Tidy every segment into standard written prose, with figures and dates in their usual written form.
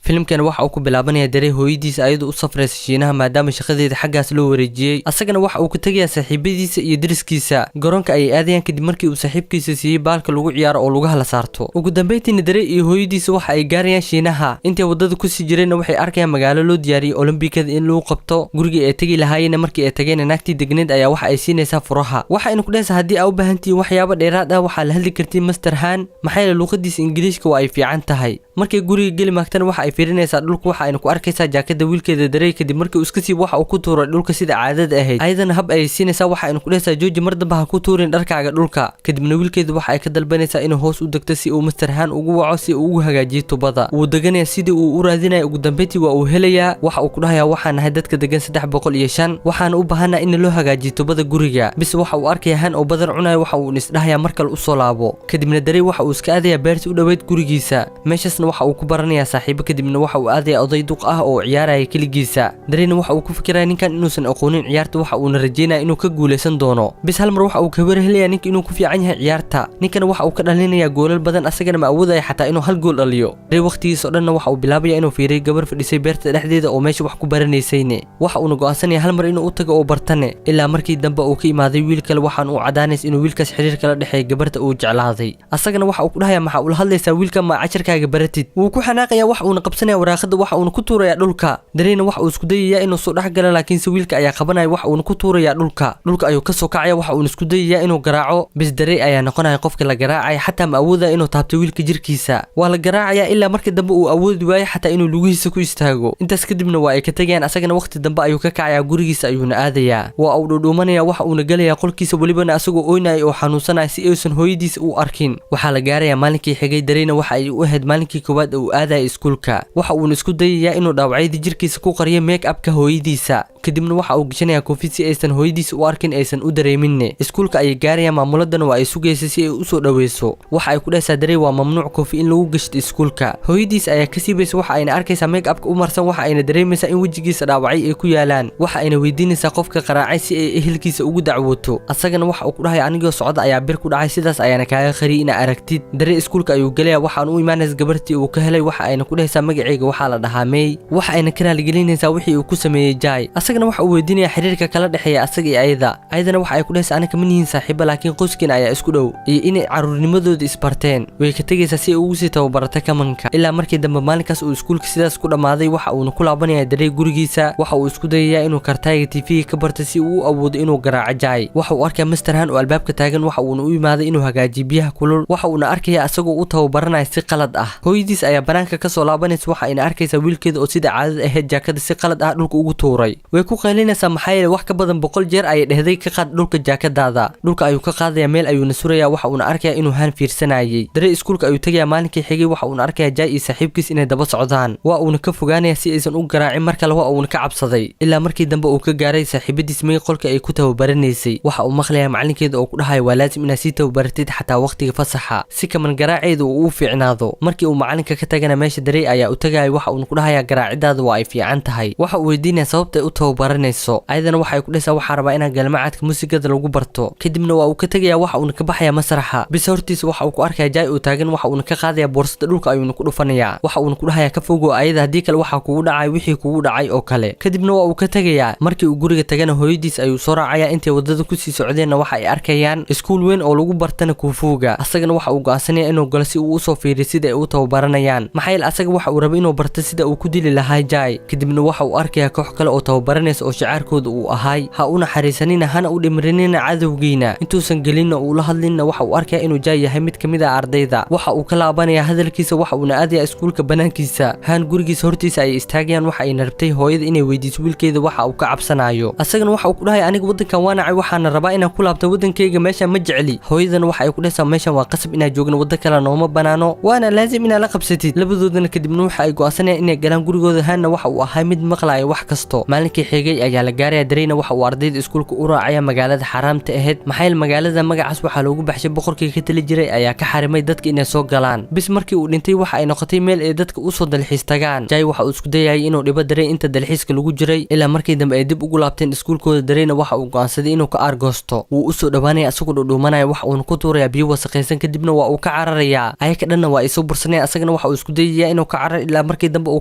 Filimkan waxa uu ku bilaabanaya Darey hooyadiisa ayadoo u safraysa Shiinaha, maadaama shaqadeeda xaggaas loo wareejiyey. Asagana waxa uu ka tegayaa saaxiibadiisa iyo deriskiisa. Garoonka ayay aadayaan kadib markii uu saaxiibkiisa siiyey baalka lagu ciyaaro oo lugaha la saarto. Ugu dambeyntiina Darey iyo hooyadiisa waxa ay gaarayaan Shiinaha. Intay wadada kusii jireenna waxay arkayaan magaalo loo diyaariyey Olombikada in lagu qabto. Gurigii ay tegi lahaayeenna markii ay tageen, naagtii degneed ayaa waxa ay siinaysaa furaha. Waxayna ku dhahaysaa, haddii aa u baahantihiin waxyaabo dheeraad ah, waxaa la hadli kartiin Master Han, maxaa yeele luuqadiisa Ingiliishka waa ay fiican tahay. Markay guriga geli maagtana waxa ay fiirinaysaa dhulka, waxa ayna ku arkaysaa jaakada wiilkeeda Darey kadib markii uu iska siib waxa uu ku tuuray dhulka sida caadada ahayd. Ayadana hab ayay siinaysaa, waxa ayna ku dhahaysaa, jooji, mar dambe ha ku tuurin dharkaaga dhulka. Kadibna wiilkeeda waxa ay ka dalbanaysaa inuu hoos u degto si uu Master Han ugu waco si uu ugu hagaajiyo tubada. Wuu deganaya sidii uu u raadinaya. Ugu dambeyntii waa uu helayaa. Waxa uu ku dhahayaa, waxaan nahay dadka degan 305, waxaana u baahanaa in loo hagaajiyo tubada guriga. Bis waxa uu arkaya Han oo badar cunaya. Waxa uu isdhahayaa mar kale usoo laabo. Kadibna Darey waxa uu iska aadayaa beerta u dhoweyd gurigiisa. Meeshaasna waxa uu ku baranayaa saaxiibo. Kadibna waxa uu aadayaa oday duq ah oo ciyaaraya keligiisa. Dareyna waxa uu ku fikiraya ninkan inuusan aqoonin ciyaarta, waxa uuna rajeynaya inuu ka guuleysan doono. Bis hal mar waxa uu ka war helayaa ninka inuu ku fiican yahay ciyaarta. Ninkana waxa uu ka dhalinayaa goolal badan, asagana ma awoodaya xataa inuu hal gool dhaliyo. Darey waqtigiisa oo dhanna waxa uu bilaabaya inuu fiiriyo gabar fadhisay beerta dhexdeeda oo meesha wax ku baranaysayne. Waxa uuna go'aansanaya hal mar inuu u tago oo bartane, ilaa markii dambe uu ka imaaday wiil kale. Waxaan uu cadaanays inuu wiilkaas xiriir kala dhexeeya gabarta uu jeclaaday. Asagana waxa uu ku dhahayaa, maxaa ula hadlaysaa wiilka? Ma casharkaaga baratid? Wuu ku xanaaqaya, waxa uuna qabsanaya waraaqada, waxa uuna ku tuurayaa dhulka. Dareyna waxa uu isku dayayaa inuu soo dhex galo, laakiinse wiilka ayaa qabanaya, waxa uuna ku tuurayaa dhulka. Dhulka ayuu kasoo kacaya, waxa uuna isku dayayaa inuu garaaco. Bis Darey ayaa noqonaya qofka la garaacaya, xataa ma awoodaya inuu taabto wiilka jirkiisa. Waa la garaacaya ilaa markii dambe uu awoodi waayo xataa inuu lugihiisa ku istaago. Intaas kadibna waa ay ka tegayaan. Asagana waqti dambe ayuu ka kacayaa, gurigiisa ayuuna aadayaa. Waa uu dhudhuumanaya, waxa uuna gelayaa qolkiisa, welibana asagoo oynaya oo xanuunsanaya si aysan hooyadiisa u arkin. Waxaa la gaarayaa maalinkii xigay. Dareyna waxa ay u ahayd maalinkii koowaad uu aadaya iskuulka. Waxa uuna isku dayayaa inuu dhaawacyadii jirkiisa ku qariyo make upka hooyadiisa. Kadibna waxa uu gashanayaa koofid si aysan hooyadiisa u arkin, aysan u dareeminne. Iskuulka ayay gaarayaan, maamuladana waa ay sugaysa si ay usoo dhaweyso. Waxa ay ku dhahaysaa Darey, waa mamnuuc koofi in lagu gashto iskuulka. Hooyadiisa ayaa ka siibaysa, waxa ayna arkaysaa make upka u marsan. Waxa ayna dareemaysaa in wejigiisa dhaawacay ay ku yaalaan. Waxa ayna weydiinaysaa qofka qaraacay si ay ehelkiisa ugu dacwooto. Asagana waxa uu ku dhahay, anigoo socda ayaa bir ku dhacay, sidaas ayaana kaaga qariyay inaa aragtid. Darey iskuulka ayuu gelaya. Waxaan u imaanaysa gabartii uu ka helay. Waxa ayna ku dhahaysaa, magacayga waxaa la dhahaa Mey. Waxa ayna ka raaligelinaysaa wixii uu ku sameeyey Jai. Asagana waxa uu weydiinaya xiriirka kala dhexeeya asaga iyo ayada. Ayadana waxa ay ku dhahaysaa, aniga ma nihiin saaxiibo, laakiin qoyskiina ayaa isku dhow, iyo inay caruurnimadooda isbarteen. Way ka tegaysaa si ay ugu sii tababarata kamanka, ilaa markii dambe maalinkaas uu iskuulka sidaas ku dhammaaday. Waxa uuna ku laabanaya Darey gurigiisa. Waxa uu isku dayayaa inuu kartaaga TV ka barto si uu u awoodo inuu garaaco Jai. Waxa uu arkaya Master Han oo albaabka taagan. Waxa uuna u imaaday inuu hagaajiyo biyaha kulul. Waxa uuna arkaya asagoo u tababaranaya si qalad ah. Hooyadiis ayaa banaanka kasoo laabanaysa. Waxa ayna arkaysaa wiilkeeda oo sida caadada ahayd jaakada si qalad ah dhulka ugu tuuray. Way ku qaylinaysaa, maxaa yeele wax ka badan 100 jeer ayay dhehday, ka qaad dhulka jaakadaada. Dhulka ayuu ka qaadaya, meel ayuuna suraya. Waxa uuna arkaya inuu Han fiirsanayay. Darey iskuulka ayuu tagayaa maalinkii xigay. Waxa uuna arkaya Jai iyo saaxiibkiis inay daba socdaan. Waa uuna ka fogaanaya si aysan u garaacin mar kale. Waa uuna ka cabsaday, ilaa markii dambe uu ka gaaray saaxiibadiis May qolka ay ku tababaranaysay. Waxa uu maqlayaa macalinkeeda oo ku dhahayo, waa laazim inaad sii tababaratid xataa waqtiga fasaxa si kaman garaaceeda uu u fiicnaado. Markii uu macalinka ka tagana meesha, Darey ayaa u tagaya. Waxa uuna ku dhahayaa, garaacidaada waa ay fiican tahay. Waxa uu weydiinaya sababta ay u tababaranayso. Ayadana waxa ay ku dhahaysaa, waxaa rabaa inaan galmacadka muusigada lagu barto. Kadibna waa uu ka tegaya, waxa uuna ka baxaya masraxa. Bis hortiisa waxa uu ku arkaya Jai uu taagan. Waxa uuna ka qaadaya boorsada, dhulka ayuuna ku dhufanayaa. Waxa uuna ku dhahayaa, ka fogo ayada, haddii kale waxaa kugu dhacay wixii kugu dhacay oo kale. Kadibna waa uu ka tegayaa. Markii uu guriga tagana hooyadiis ayuu soo raacaya. Intay wadada kusii socdeenna waxa ay arkayaan iskuul weyn oo lagu bartana kung fuga. Asagana waxa uu go'aansanaya inuu galo si uu usoo fiiriyo sida ay u tababaranayaan, maxaa yeele asaga waxa uu rabay inuu barto sida uu ku dili lahaa Jai. Kadibna waxa uu arkayaa koox kale oo tababaranaysa oo shacaarkooda uu ahay, ha u naxariisanina hana u dhimrinina cadowgiina. Intuusan gelinna uu la hadlinna waxa uu arkaya inuu Jai yahay mid ka mid ah ardayda. Waxa uu ka laabanayaa hadalkiisa, waxa uuna aadayaa iskuulka banaankiisa. Han gurigiisa hortiisa ayay istaagayaan. Waxa ayna rabtay hooyada inay weydiiso wiilkeeda waxa uu ka cabsanayo. Asagana waxa uu ku dhahay, aniga waddankan waa nacay, waxaana rabaa inaan ku laabto waddankayga, meeshaan ma jecli. Hooyadana waxa ay ku dhahaysaa, meeshan waa qasab inaad joogno, waddo kale nooma banaano, waana laazim inaad la qabsatid. Labadoodana kadibna waxa ay go'aansanayaan inay galaan gurigooda. Hanna waxa uu ahay mid maqlaya wax kasto. Maalinkii xigay ayaa la gaaraya. Dareyna waxa uu ardayda iskuulka u raacaya magaalada xaraamta ahayd, maxaa yeele magaalada magacaas waxaa loogu baxshay boqorkii ka tali jiray ayaa ka xarimay dadka inay soo galaan. Bis markii uu dhintay waxa ay noqotay meel ay dadka usoo dalxiis tagaan. Jai waxa uu isku dayayay inuu dhibo Darey inta dalxiiska lagu jiray, ilaa markii dambe ay dib ugu laabteen iskuulkooda. Dareyna waxa uu go'aansaday inuu ka aargoosto. Wuu usoo dhowaanaya asagoo dhudhuumanaya, waxa uuna ku tuurayaa biyo wasaqaysan. Kadibna waa uu ka cararayaa. Ayaka dhanna waa ay soo bursanaya. Asagana waxa uu isku dayayaa inuu ka cararo. cararay ilaa markii dambe uu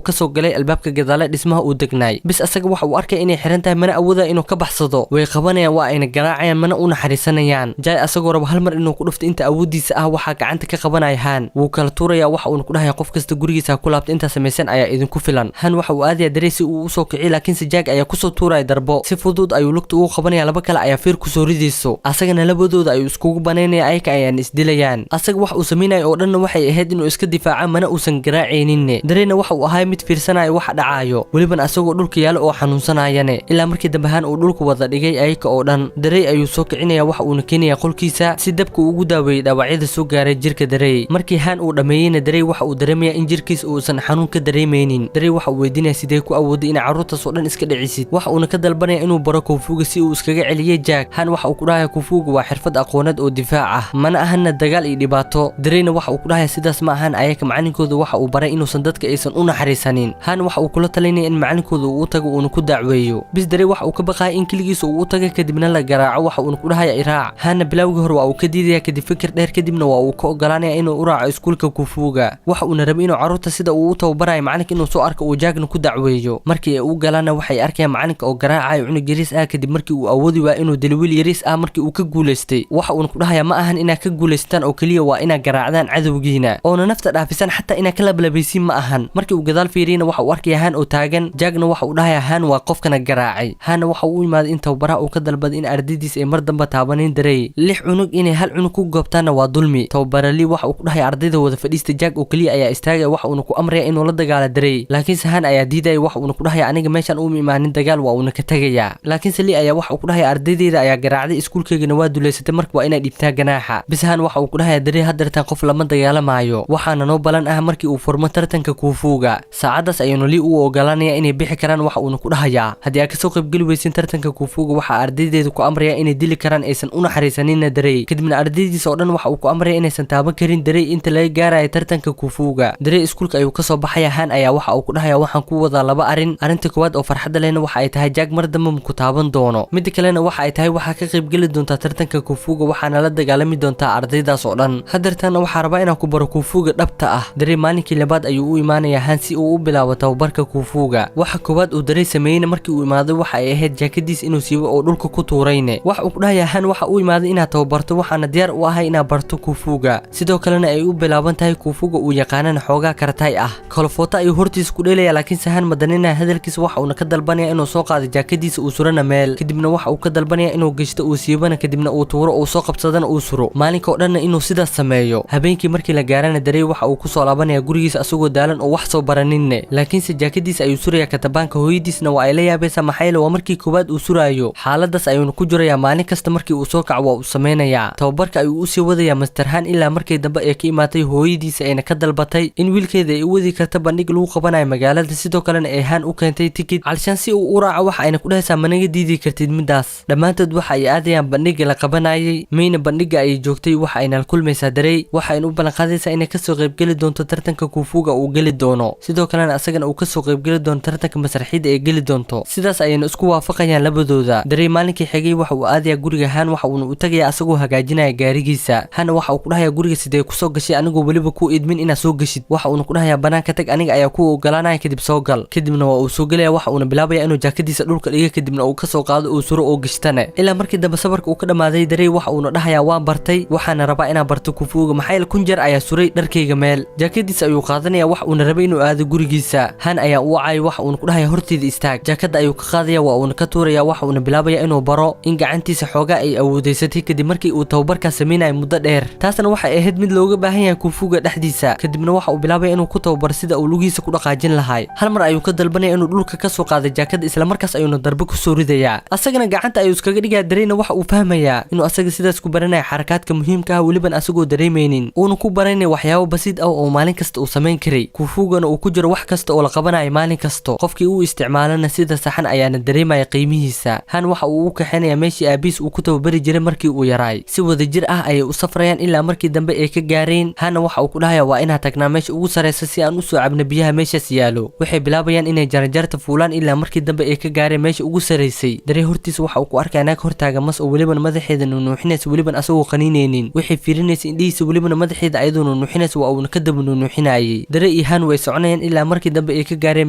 kasoo galay albaabka gadaale dhismaha uu degnaay. Bis asaga waxa uu arkay inay xiran tahay, mana awooda inuu ka baxsado. Way qabanayaan, waa ayna garaacayaan, mana u naxariisanayaan. Jay asagoo raba hal mar inuu ku dhufto inta awoodiisa ah, waxaa gacanta ka qabanaya Han. Wuu kala tuuraya, waxa uuna ku dhahaya qof kasta gurigiisa ha ku laabta, intaa samaysan ayaa idinku filan. Han waxa uu aadaya Darey si uu usoo kiciyo, laakiinse Jack ayaa kusoo tuuraya darbo. Si fudud ayuu lugta ugu qabanaya, laba kale ayaa fiir kusoo ridayso, asagana labadooda ayuu iskugu banaynaya, ayaka ayaan isdilayaan. Asaga wax uu samaynaya oo dhanna waxay ahayd inuu iska difaaca, mana uusan garaacayninne. Dareyna waxa uu ahay mid fiirsanaya waxa dhacaayo, weliban asagoo dhulka yaalo oo xanuunsanayane, ilaa markii dambe Han uu dhulka wada dhigay ayaka oo dhan. Darey ayuu soo kicinaya, waxa uuna keenaya qolkiisa si dabka uu ugu daaweeyey dhaawacyada soo gaaray jirka Darey. Markii Han uu dhammeeyeyna, Darey waxa uu dareemaya in jirkiisa uusan xanuun ka dareemaynin. Darey waxa uu weydiinaya sidee ku awooday inay carruurtaas oo dhan iska dhicisid, waxa uuna ka dalbanaya inuu baro kung fuga si uu iskaga celiyey Jack. Han waxa uu ku dhahaya kung fuga waa xirfad aqooneed oo difaac ah, mana ahana dagaal iyo dhibaato. Dareyna waxa uu ku dhahaya sidaas ma ahan, ayaka macalinkooda waxa uu baray inuusan dadka aysan u naxariisanin. Han waxa uu kula talinaya in macalinkooda uu u tago uuna ku dacweeyo. Bis Darey waxa uu ka baqaya in keligiisa uu u taga kadibna la garaaco, waxa uuna ku dhahaya iraac. Hanna bilowgii hore waa uu ka diidaya, kadib fikir dheer kadibna waa uu ka ogolaanaya inuu u raaco iskuulka kung fuga. Waxa uuna rabay inuu carruurta sida uu u tababarayo macalinka inuu soo arko, uu Jackna ku dacweeyo. Markii ay u galaanna, waxay arkayaan macalinka oo garaacayo cunug yariis ah kadib markii uu awoodi waaya inuu dilo wiil yariis ah markii uu ka guulaystay. Waxa uuna ku dhahayaa ma ahan inaad ka guulaystaan oo keliya, waa inaad garaacdaan cadowgiina oona nafta dhaafisaan, xataa inaad ka lablabaysiin ma ahan. Markii uu gadaal fiiriyana, waxa uu arkaya Han oo taagan. Jackna waxa uu dhahayaa Han waa qofkana garaacay. Hanna waxa uu u imaaday in tababaraha uu ka dalbaday in ardaydiisa ay mar damba taabanin Darey. Lix cunug inay hal cunug ku goobtaanna waa dulmi. Tababarali waxa uu ku dhahaya ardayda wada fadhiista. Jack oo keliya ayaa istaagaya, waxa uuna ku amraya inuu la dagaala Darey, laakiinse Han ayaa diidaya, waxa uuna ku dhahaya aniga meeshan uma imaanin dagaal, waa uuna ka tegayaa. Laakiinse Lee ayaa waxa uu ku dhahaya ardaydeyda ayaa garaacday, iskuulkeygana waa duleysatay, marka waa inay dhibtaa ganaaxa. Bis Han waxa uu ku dhahaya Darey haddeertaan qof lama dagaalamaayo, waxaana noo balan ah markii uu furmo tartanka kung fuga. Saacadaas ayuuna Lee u ogolaanaya inay bixi karaan, waxa uuna ku dhahayaa haddii aad kasoo qaybgeli weysin tartanka kung fuga, waxaa ardaydeeda ku amraya inay dili karaan, aysan u naxariisanina Darey. Kadibna ardaydiisa oo dhan waxa uu ku amraya inaysan taaban karin Darey inta laga gaarayo tartanka kung fuga. Darey iskuulka ayuu kasoo baxaya. Han ayaa waxa uu ku dhahaya waxaan ku wadaa laba arrin. Arrinta koowaad oo farxadda lehna waxa ay tahay Jack mar dambe ku taaban doono. Midda kalena waxa ay tahay waxaa ka qaybgeli doontaa tartanka kung fuga, waxaana la dagaalami doontaa ardaydaas oo dhan. Hadeertaana waxaa rabaa inaan ku baro kung fuga dhabta ah. Darey maalinkii labaad ayuu u imaanayaa Han si uu u bilaabo tababarka kung fuga. Waxa koowaad uu Darey sameeyeyna markii uu imaaday waxa ay ahayd jaakadiis inuu siibo oo dhulka ku tuurayne. Waxa uu ku dhahayaa Han waxa uu imaaday inaad tababarto, waxaana diyaar u ahay inaad barto kung fuga, sidoo kalena ay u bilaaban tahay kung fuga uu yaqaanana xoogaa kartay ah. Kolofoota ayuu hortiisa ku dheelaya, laakiinse Han madaninaya hadalkiisa, waxa uuna ka dalbanaya inuu soo qaado jaakadiisa uu surana meel. Kadibna waxa uu ka dalbanaya inuu geshto uu siibana, kadibna uu tuuro, uu soo qabsadana uu suro, maalinka oo dhanna inuu sidaas sameeyo. Habeenkii markii la gaarana, Darey waxa uu kusoo laabanaya gurigiisa asagoo daalan oo wax soo baraninne, laakiinse jaakadiisa ayuu suraya katabaanka. Hooyadiisna waa ay la yaabaysaa, maxaa yeele waa markii koowaad uu suraayo. Xaaladaas ayuuna ku jirayaa maalin kasta. Markii uu soo kaco waa uu sameynayaa. Tababarka ayuu usii wadayaa Master Han ilaa markii dambe ee ka imaatay hooyadiisa ayna ka dalbatay in wiilkeeda ay u wadi karta bandhig lagu qabanayo magaalada, sidoo kalena ay Han u keentay tikid calshaan si uu u raaco. Waxa ayna ku dhahaysaa managa diidi kartid midaas. Dhammaantood waxa ay aadayaan bandhiga la qabanayay. Mayna bandhiga ayay joogtay, waxa ayna la kulmaysaa Darey, waxa ayna u ballanqaadaysaa inay kasoo qaybgeli doonto tartanka kung fuga uu geli doono, sidoo kalena asagana uu kasoo qaybgeli doono tartanka masraxiyadda ay geli doonto. Sidaas ayayna isku waafaqayaan labadooda. Darey maalinkii xigay waxa uu aadayaa guriga Han, waxa uuna u tagayaa asagoo hagaajinaya gaarigiisa. Han waxa uu ku dhahayaa guriga sidee kusoo gashay anigoo weliba ku idmin inaad soo geshid? Waxa uuna ku dhahayaa banaanka tag, aniga ayaa ku ogolaanaya, kadib soo gal. Kadibna waa uu soo gelaya, waxa uuna bilaabaya inuu jaakadiisa dhulka dhiga, kadibna uu kasoo qaado, uu suro oo gashtane, ilaa markii dambe sabarka uu ka dhamaaday. Darey waxa uuna dhahayaa waan bartay, waxaana rabaa inaan barto kung fuga, maxaa yeele 1000 jeer ayaa suray dharkayga meel. Jaakadiisa ayuu qaadanaya, wax uuna rabay inuu aado gurigiisa. Han ayaa u wacay, waxa uuna ku dhahaya horteeda istaag. Jaakada ayuu ka qaadaya, waa uuna ka tuuraya, waxa uuna bilaabaya inuu baro in gacantiisa xoogaa ay awoodeysatay kadib markii uu tababarkaa sameynaya muddo dheer. Taasna waxay ahayd mid looga baahan yahay kung fuga dhexdiisa. Kadibna waxa uu bilaabaya inuu ku tababaro sida uu lugihiisa ku dhaqaajin lahay. Hal mar ayuu ka dalbanaya inuu dhulka ka soo qaaday jaakada, isla markaas ayuuna darbe kusoo ridayaa, asagana gacanta ayuu iskaga dhigaya. Dareyna waxa uu fahmayaa inuu asaga sidaas ku baranaya xarakaadka muhiimka ah, weliban asagoo dareemaynin, uuna ku baranaya waxyaabo basiid ah oo maalin kasta uu samayn karay. Kung fugana uu ku jiro wax kasta oo la qabanayo maalin kasto, qofkii uu isticmaalana sida saxan ayaana dareemaya qiimihiisa. Han waxa uu u kaxaynaya meeshii aabiis uu ku tababari jiray markii uu yaraay. Si wadajir ah ayay u safrayaan ilaa markii dambe ay ka gaareen. Hanna waxa uu ku dhahaya waa inaan tagnaa meesha ugu sareysa si aan usoo cabno biyaha meeshaas yaalo. Waxay bilaabayaan inay jaranjarta fuulaan ilaa markii dambe ay ka gaareen meesha ugu sareysay. Darey hortiisa waxa uu ku arkaya naag hortaaga mas oo welibana madaxeeda nuunuuxinaysa, weliban asagoo qaniinaynin. Waxay fiirinaysa indhihiisa, welibana madaxeeda ayadoo nuunuuxinaysa, waa uuna ka daba nuunuuxinayay. Darey iyo Han way soconayaan ilaa markii dambe ay ka gaareen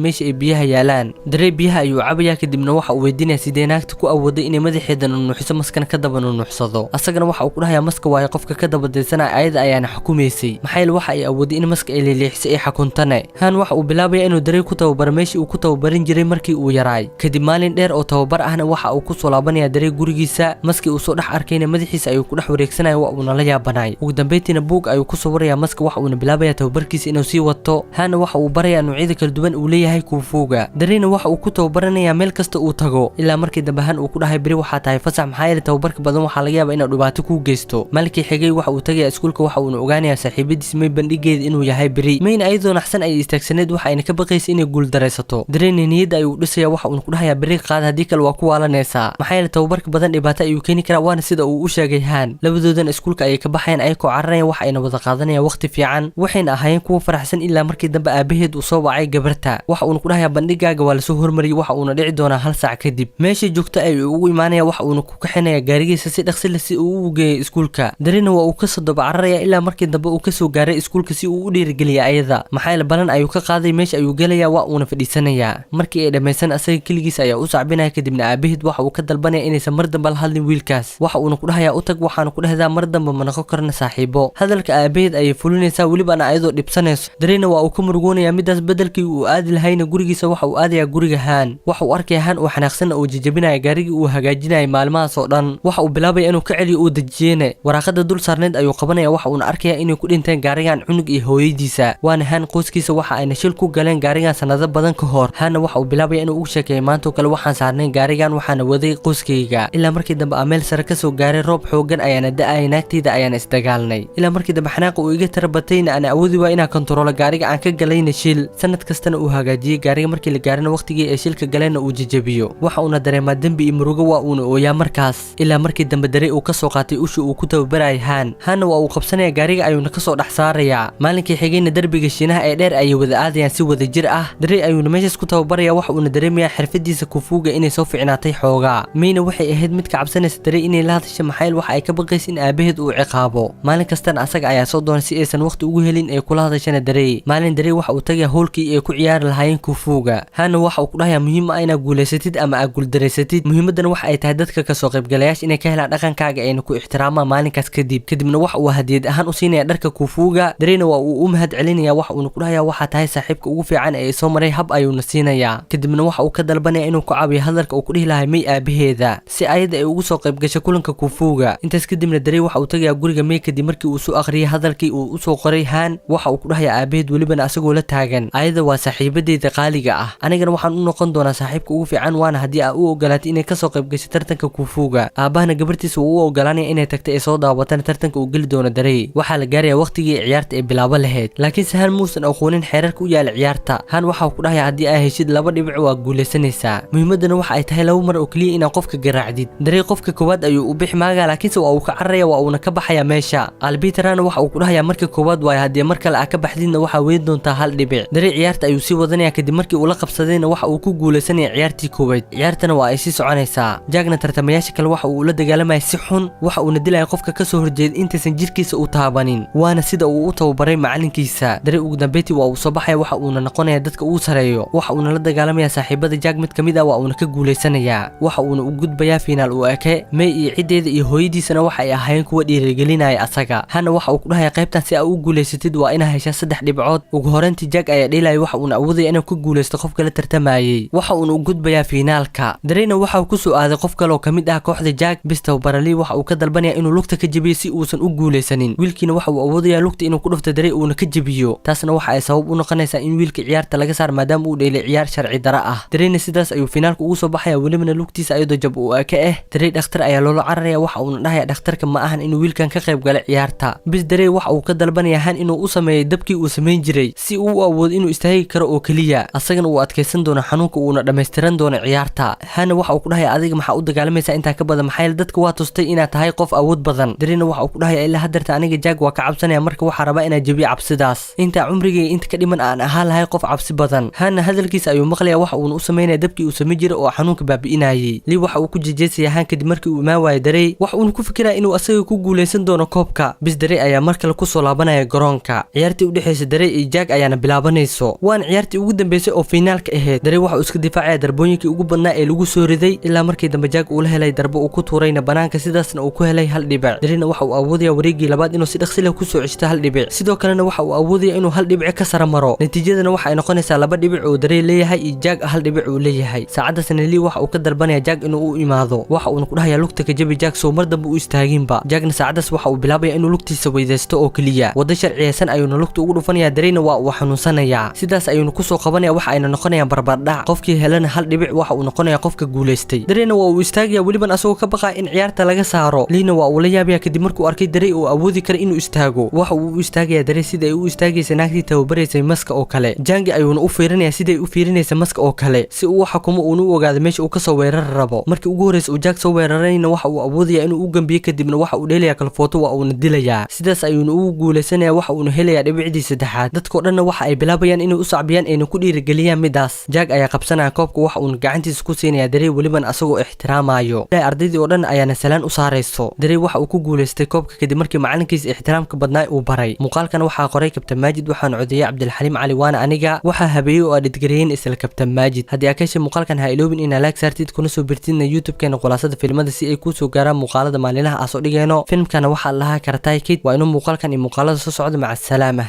meesha ay biyaha yaalaan. Darey biyaha ayuu cabayaa, kadibna waxa uu weydiinaya sidee naagta ku awooday inay madaxeeda nunuuxiso, maskana ka daba nunuuxsado. Asagana waxa uu ku dhahayaa maska waayo qofka ka daba daysanaya, ayada ayaana xukumaysay, maxaa yeele waxa ay awooday in maska ay leeleexisay ay xakuntane. Han waxa uu bilaabaya inuu Darey ku tababaro meeshii uu ku tababarin jiray markii uu yaraay. Kadib maalin dheer oo tababar ahna waxa uu kusoo laabanaya Darey gurigiisa. Maskii uu soo dhex arkayna madaxiisa ayuu ku dhex wareegsanaya, waa uuna la yaabanay. Ugu dambeyntiina buug ayuu ku sawiraya maska, waxa uuna bilaabaya tababarkiisa inuu sii wato. Hana waxa uu barayaa noocyada kala duwan uu leeyahay kung fuga. Dareyna waxa uu ku tababaranayaa meel kasta uu tago, ilaa markii dambe Han uu ku dhahay beri waxaa tahay fasax, maxaa yeelay tababarka badan waxaa laga yaabaa inuu dhibaato kuu geysto. Maalinkii xigay waxa uu tagayaa iskuulka, waxa uuna ogaanayaa saaxiibadiis May bandhigeeda inuu yahay beri. Mayna ayadoo naxsan ayay istaagsaneed, waxa ayna ka baqaysa inay guul daraysato. Dareyna niyadda ayuu dhisaya, waxa uuna ku dhahayaa beri qaad, haddii kale waa ku waalanaysaa, maxaa yeelay tababarka badan dhibaato ayuu keeni karaa, waana sida uu u sheegay Han. Labadoodan iskuulka ayay ka baxayaan ayakoo cararaya, waxa ayna wada qaadanayaan waqti fiican, waxayna ahaayeen kuwa faraxsan ilaa markii dambe aabaheed uu soo wacay gabarta. Waxa uuna ku dhahayaa bandhigaaga waa lasoo hormariyey, waxa uuna dhici doonaa hal saac kadib. Meeshay joogta ayuu ugu imaanaya, waxa uuna ku kaxinaya gaarigiisa si dhaqsi leh si uu u geeyo iskuulka. Darina waa uu kasoo daba cararaya ilaa markii dambe uu kasoo gaaray iskuulka si uu u dhiirigeliya ayada, maxaa yeele balan ayuu ka qaaday. Meesha ayuu gelaya, waa uuna fadhiisanayaa. Markii ay dhammaysan asaga keligiis ayaa u sacbinaya. Kadibna aabaheed waxa uu ka dalbanaya inaysan mar dambe la hadlin wiilkaas, waxa uuna ku dhahayaa u tag, waxaana ku dhahdaa mar dambe ma noqon karna saaxiibo. Hadalka aabaheed ayay fulinaysaa, welibana ayadoo dhibsanayso. Dareyna waa uu ka murugoonayaa midaas. Bedelkii uu aadi lahayna gurigiisa, waxa uu aadayaa guriga Haan. Waxa uu arkaya Haan uu xanaaqsan oo jajabinaya gaarigii uu hagaajinayay maalmahaas oo dhan. Waxa uu bilaabaya inuu ka celiyo uu dejiyene. Waraaqada dul saarneed ayuu qabanaya, waxa uuna arkaya inay ku dhinteen gaarigan cunug iyo hooyadiisa, waana Haan qoyskiisa. Waxa ayna shil ku galeen gaarigan sanado badan ka hor. Haanna waxa uu bilaabaya inuu ugu sheekeeyay maantoo kale waxaan saarnayn gaarigan, waxaana waday qoyskayga, ilaa markii dambe aan meel sare kasoo gaaray, roob xoogan ayaana da-ay, naagtayda ayaana isdagaalnay, ilaa markii dambe xanaaqa uu iga tarabatayna aan awoodi waa inaan kontaroolo gaariga, aan ka galayna shil. Sanad kastana uu hagaajiyey gaariga, markii la gaarana waqtigii ay shilka galeenna uu jajabiyo. Waxa uuna dareemaa dembi iyo murugo, waa uuna ooyaa markaas, ilaa markii dambe Darey uu kasoo qaatay ushii uu ku tababarayay Haan. Haanna waa uu qabsanaya, gaariga ayuuna kasoo dhex saarayaa. Maalinkii xigayna derbiga Shiinaha ee dheer ayay wada aadayaan si wada jir ah. Darey ayuuna meeshaas ku tababaraya, waxa uuna dareemayaa xirfadiisa kung fuga inay soo ficnaatay xoogaa. Mayna waxay ahayd mid ka cabsanaysa Darey inay la hadasha, maxayl waxa ay ka baqaysa in aabaheed uu ciqaabo. Maalin kastana asaga ayaa soo doonay si aysan waqti ugu helin ay kula hadashana Darey. Maalin Darey waxa uu tagaya hoolkii ay ku ciyaari lahaayeen kung fuga. Haana waxa uu ku dhahayaa muhiim ah inaad guulaysatid ama aad guuldareysatid, muhiimadana waxa ay tahay dadka kasoo qaybgalayaasha inay ka helaan dhaqankaaga ayna ku ixtiraamaan maalinkaas kadib. Kadibna waxa uu hadiyad ahaan u siinaya dharka kung fuga. Dareyna waa uu u mahad celinaya, waxa uuna ku dhahayaa waxaa tahay saaxiibka ugu fiican ee soo maray. Hab ayuuna siinayaa. Kadibna waxa uu ka dalbanaya inuu ku caawiyo hadalka uu ku dhihi lahay May aabaheeda si ayada ay ugu soo qayb gasho kulanka kung fuga. Intaas kadibna Darey waxa uu tagayaa guriga May kadib markii uu soo akhriyay hadalkii uu usoo qoray Haan. Waxa uu ku dhahayaa aabaheed, welibana asagoo la taagan, ayada waa saaxiibadeyda qaaliga ah, anigana waxaan u noqon doonaa saaxiibka ugu fiican, waana haddii aa u ogolaatay inay kasoo qayb gasho tartanka kung fuga. Aabahana gabartiisa wuu u ogolaanaya inay tagta ay soo daawatana tartanka uu geli doono Darey. Waxaa la gaarayaa waqtigii ciyaarta ay bilaabo lahayd, laakiinse Han muusan aqoonin xeerarka u yaala ciyaarta. Han waxa uu ku dhahayaa haddii aa heshid laba dhibic waa guulaysanaysaa, muhiimadana waxa ay tahay laba mar oo keliya inaad qofka garaacdid. Darey qofka koowaad ayuu u bixi maagaa, laakiinse waa uu ka cararaya, waa uuna ka baxaya meesha. Albitrana waxa uu ku dhahayaa marka koowaad waayo, haddii mar kale aa ka baxdidna waxaa weyn doontaa hal dhibic. Darey ciyaarta ayuu sii wadanaya. Kadib markii uu la qabsadayna waxa uu ku guulaysanaya ciyaartii koowaad. Ciyaartana waa ay sii soconaysaa. Jackna tartamayaasha kale waxa uu ula dagaalamaya si xun, waxa uuna dilaya qofka kasoo horjeeda intaysan jirkiisa u taabanin, waana sida uu u tababaray macalinkiisa. Darey ugu dambeyntii waa uu soo baxaya, waxa uuna noqonaya dadka ugu sareeyo, waxa uuna la dagaalamaya saaxiibada Jack mid ka mid ah, waa uuna ka guulaysanayaa, waxa uuna u gudbayaa fiinaal u eke. May iyo ciddeeda iyo hooyadiisana waxa ay ahaayeen kuwa dhiirigelinaya asaga. Hana waxa uu ku dhahaya qaybtan si aa u guulaysatid waa inaa heshaa saddex dhibcood. Ugu horeyntii Jack ayaa dheelaya, waxa uuna awoodaya inuu ka guulaysto qofka la tartamayay, waxa uuna u gudbayaa fiinaalka. Dareyna waxa uu kusoo aaday qof kale oo kamid ah kooxda Jack. Bis tababarali waxa uu ka dalbanaya inuu lugta ka jebiyo si uusan u guulaysanin. Wiilkiina waxa uu awoodaya lugta inuu ku dhufto Darey uuna ka jebiyo, taasna waxa ay sabab u noqonaysaa in wiilka ciyaarta laga saar maadaama uu dheelay ciyaar sharci dara ah. Dareyna sidaas ayuu fiinaalka ugu soo baxaya, welibana lugtiisa ayadoo jab uu ka ah. Darey dhakhtar ayaa loola cararaya, waxa uuna dhahaya dhakhtarka ma ahan inuu wiilkan ka qayb galay ciyaarta. Bis Darey waxa uu ka dalbanaya Han inuu u sameeyo dabkii uu samayn jiray si uu u awoodo inuu istaagi karo oo keliya, asagana uu adkaysan doono xanuunka uuna dhammaystiran doono ciyaarta. Hana waxa uu ku dhahaya adiga maxaa u dagaalamaysaa intaa ka badan, maxaa yeele dadka waa tustay inaad tahay qof awood badan. Dareyna waxa uu ku dhahaya ilaa haddeerta aniga Jack waa ka cabsanaya, marka waxaa rabaa inaan jebiyo cabsidaas intaa cumrigayga inta ka dhiman aan ahaan lahay qof cabsi badan. Hana hadalkiisa ayuu maqlaya, waxa uuna u samaynaya dabkii uu samayn jiray oo xanuunka baabi'inayay. Lii waxa uu ku jejeesaya Han kadib markii uu imaan waayo Darey, waxa uuna ku fikiraya inuu asaga ku guuleysan doono koobka. Bis Darey ayaa mar kale kusoo laabanaya garoonka. Ciyaartii u dhexeysa Darey iyo Jack ayaana bilaabanayso, waana ciyaartii ugu dambeysay oo finaalka ahayd. Darey waxa uu iska difaacaya darbooyinkii ugu badnaa ee lagu soo riday, ilaa markii dambe Jack uu la helay darbo uu ku tuurayna banaanka, sidaasna uu ku helay hal dhibic. Dareyna waxa uu awoodaya wareegii labaad inuu si dhaqsi leh kusoo ceshto hal dhibic. Sidoo kalena waxa uu awoodaya inuu hal dhibic ka sara maro. Natiijadana waxa ay noqonaysaa 2 dhibic oo Darey leeyahay iyo Jack hal dhibic uu leeyahay. Saacadaasna Lee waxa uu ka dalbanaya Jack inuu u imaado. Waxa uuna ku dhahayaa, "Lugta ka jabi Jack, soo mar dambe u istaaginba." Jackna saacadaas waxa uu bilaabaya inuu lugtiisa weydaysto oo keliya. Waddo sharciyeysan ayuuna lugta ugu dhufanaya, Dareyna waa uu xanuunsanayaa. Sidaas ayuuna kusoo qabanaya, waxa ayna noqonayaan barbardhac. Qofkii helana hal dhibic waxa uu noqonaya qofka guulaystay. Dareyna waa uu istaagaya, weliban asagoo ka baqaya in ciyaarta laga saaro. Liina waa uu la yaabaya kadib markuu arkay Darey uu awoodi kara inuu istaago. Waxa uu u istaagaya Darey sida ay u istaagaysa naagtii tababaraysay maska oo kale. Jangi ayuuna u fiirinaya siday u fiirinaysa maska oo kale, si uu u xakumo uuna u ogaado meesha uu kasoo weerari rabo. Markii ugu horreysa uu Jack soo weerarayna, waxa uu awoodaya inuu u gambiyo, kadibna waxa uu dheelaya kalfooto, waa uuna dilayaa. Sidaas ayuuna ugu guulaysanaya, waxa uuna helayaa dhibicdii saddexaad. Dadkoo dhanna waxa ay bilaabayaan inay u sacbiyaan ayna ku dhiirigeliyaan midaas. Jack ayaa qabsanaya koobka, waxa uuna gacantiisa ku siinaya Darey, weliban asagoo ixtiraamayo. Ardaydii oo dhan ayaana salaan u saarayso. Darey waxa uu ku guulaystay koobka kadib markii macalinkiisa ixtiraamka badnaa uu baray. Muuqaalkan waxaa qoray Kabtan Maajid, waxaana codeeyay Cabdilxaliim Cali, waana aniga. Waxaa habeeyey oo edit-gareeyeen isla Kabtan Maajid. Haddii aa ka heshay muuqaalkan, ha iloobin inaa like saartid, kuna soo birtidna YouTube-keena Khulaasada Filimada, si ay kuu soo gaaraan muuqaalada maalinlaha ah soo dhigayno. Filmkana waxaa lahaa Karate Kid. Waa inuu muuqaalkan iyo muuqaalada soo socda. Maca asalaama.